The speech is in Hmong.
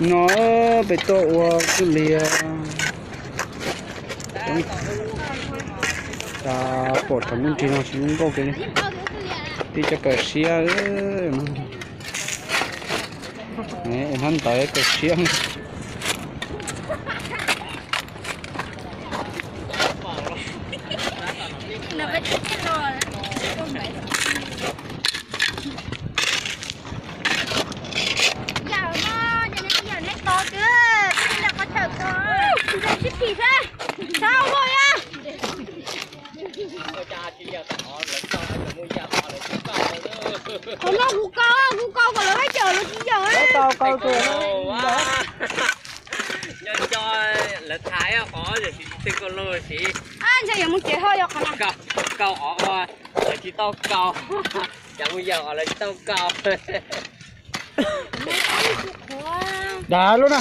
No peb tuaj ua kwj lias. Cas pom thaum ntej no tsis zoo nkauj kiag li. Tib cov kawm siab, hnab ntawv kawm siab. Qhov no kuv kaus, kuv kaus kom lawv pab cawm lawv tsis yawm. Nco nco lawv thaiv qhov tsis txeeg koj lub siv. Ntshe yuav mus tsev ho yog qhov no. Kaus qhov uas lawv tsis tau kaus, cas mus yawm qhov lawv tsis tau kaus. Dav lub na.